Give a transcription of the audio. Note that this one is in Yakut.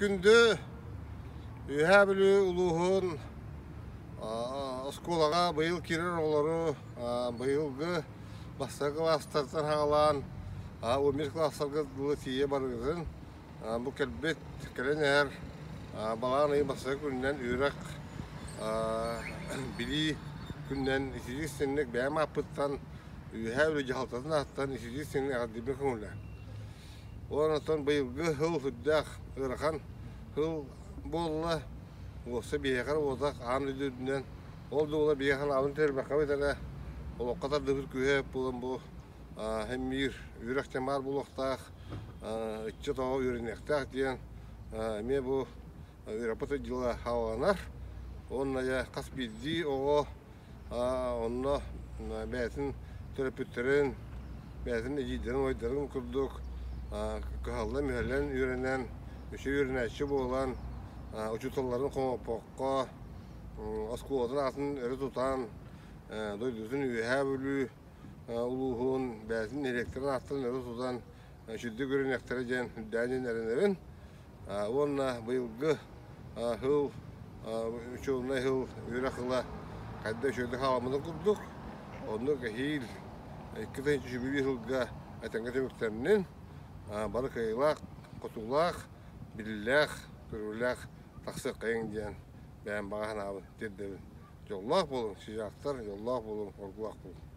Күндү Үөһээ Бүлүү улууһун оскуолаҕа быйыл киирэр оҕолору быйылгы бастакы кылаастартан саҕалаан 11 кылаастарга дылы тиийэ барыгытын бу кэлбит кэлэн иһэр балаҕан ыйын бастакы күнүнэн үөрэх билии күнүнэн ититик истиҥник бэйэм ааппыттан Үөһээ Бүлүү дьаһалтатын ааттан ититик истиҥник эҕэрдиибин көҥүллээн. Онтон быйылгы сыл сүрдээх ыарахан сыл буолла. Уопсай биһиэхэ эрэ буолбатах, аан дойду үрдүнэн. Ол да буоллар биһиэхэ санаабын түһэрбэххэ эрэ олоххо тардыбыт күүһэ буолан бу һин биир үөрэх диэн баар буолуохтаах, ыччат оҕо үөрэниэхтээх диэн эмиэ бу үөрэппит дьыла саҕаланар. Уонна дьэ хас биирдии оҕо Онно бэйэтин төрөппүттэрин, бэйэтин эдьиийдэрин-убайдарын курдук кыһаллан-мүһэллэн үөрэнэн, үчүгэй үөрэнээччи буолан, учууталларын хомоппокко, оскуолатын аатын өрө тутан, дойдутун Үөһээ Бүлүү улууһун бэйэтин нэһилиэктэрин ааттарын өрө тутан үчүгэйдик үөрэниэхтэрэ диэн үрдээн эрэнэбин. Уонна быйылгы сыл учебнай сыл үөрэх ыла хайда үчүгэйдик хаалбытын курдук, оннук эһиил 2021 сылга этэҥҥэ түмүктэннин, бары кыайыылаах, хотуулаах, биллээх, көрүүлээх тахсыаххайыҥ диэн бэйэм баҕа санаабын тиэрдэбин. Дьоллоох буолуҥ, чыычаахтар, дьоллоох буолуҥ, оргулаах буолуҥ.